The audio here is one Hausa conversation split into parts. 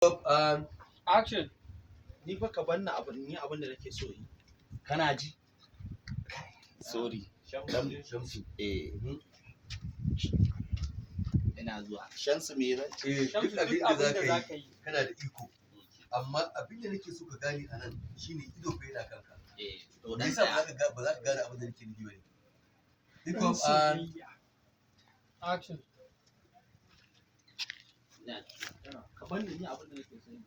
And Action. Ni fa ka banna abu ni abin da nake so yi. Kana ji? Sorry. Shamsu. Eh. Ina zuwa. Shamsu, me zan ce? Eh, Shamsu, duk abin da za ka ka yi yi. Kana da iko. Amma abin da nake so ka gane a nan shine ido fa yana kanka. Eh, to Me dan yasa ba tsaya. za ka ba za ka gane abin da nake nufi ba ne? Pick Ɗan up and soyayya. Action. Ka banna ni abin da nake so yi.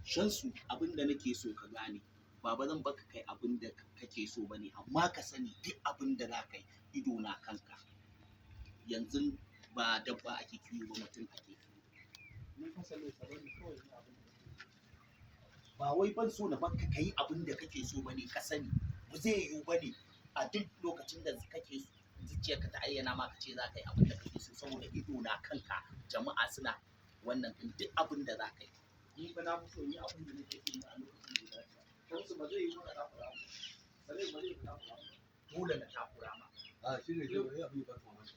Shamsu, abin da nake so ka gane. Baba, zan baka kai abin da kake so bane, amma ka sani duk abin da za ka yi, ido na kanka. Yanzu ba dabba ake kiwo ba, mutum ake kiwo. Ni fa sani ka bari kawai ni abin da nake so. Ba wai ban so na baka kai abin da kake so bane, ka sani. Ba zai yiwu bane a duk lokacin da kake so zuciyarka ta ayyana ma ka ce za ka yi abin da kake so, saboda ido na kanka, jama'a suna wannan din duk abin da za ka yi. Ni fa na fi so ni abin da nake so yi a lokacin da ya dace. Shamsu, ba zai yi maka takura ba. Ba zai takura ba. Dole na takura ma. A shi ne zai abin da ba ka mamaki.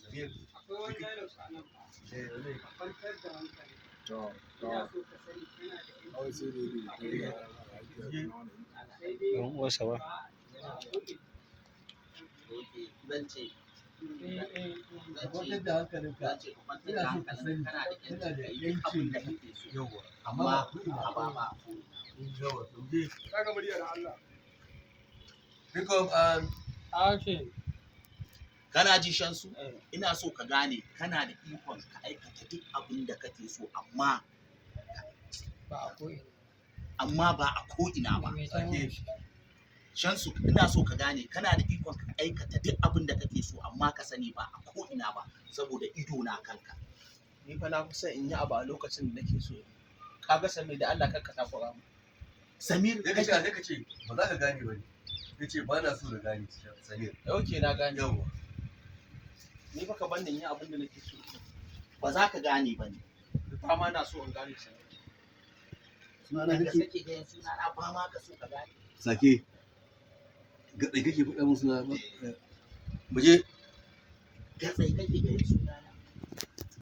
Samir, Akwai wani dialogue a nan fa. eh, wani Ka kwantar da hankali. To, to, Ina so ka sani kana da kawai sai dai dai ta yanci. Sai dai Ɗan uwarsa ba. ba a ko'ina. Okay, zan ce Eh, eh, eh. Ka zan ce kwantar da hankalinka. Zan ce ka kwantar Ina da so ka hankalinka, sani kana da kana da yancin ka yi duk abin da yancin kake so. Yawwa. Amma Amma ba ko ina a ba. ba a ko'ina. Yawwa, to je. Daga muryar Allah. Pick up and Action. Kana ji, Shamsu? Eh. Ina so ka gane kana da ikon ka aikata duk abin da kake so, amma Ba a ko'ina. amma ba a ko'ina ba. Mai ta mun shi. Shamsu, ina so ka gane kana da ikon ka aikata duk abin da kake so, amma ka sani ba a ko'ina ba, saboda ido na kanka. Ni fa na fi son in yi abu a lokacin da nake so yi. Ka ga Samir, da Allah kar ka takura mu. Samir, Sai ka ce ba za ka gane ba ne. Ya ce ba na so na gane, Samir. Okay, na gane. Yawwa. Ni fa ka banna in yi abin da nake so. Ba za ka gane ba ne. Ba ma na so in gane, Samir. Sunana Da kake kake ganin sunana, ba ma ka so ka gane. Sake. Gatsai kake faɗa mun suna ba. Mu je. Gatsai kake ganin sunana.